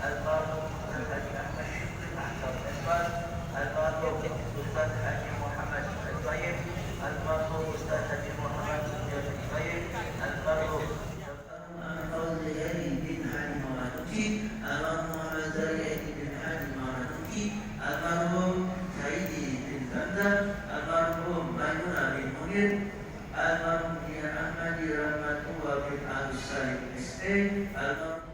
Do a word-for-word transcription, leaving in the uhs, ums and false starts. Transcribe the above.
Almarhum Ustaz Haji Ahmad Syukri Ahsan Edward, almarhum Ustaz Haji Muhammad Al-Bayyid, almarhum Ustaz Haji Muhammad Al-Bayyid, almarhum Al-Fadli Ghani bin Haji Muhammad Tuki, almarhum Muhammad Zari Edi bin Haji Muhammad Tuki, almarhum Saidi bin Hamzah, almarhum Maimunah bin Munir, almarhum Nia Ahmadi Rahmatullah bin Agus Salim S P, almarhum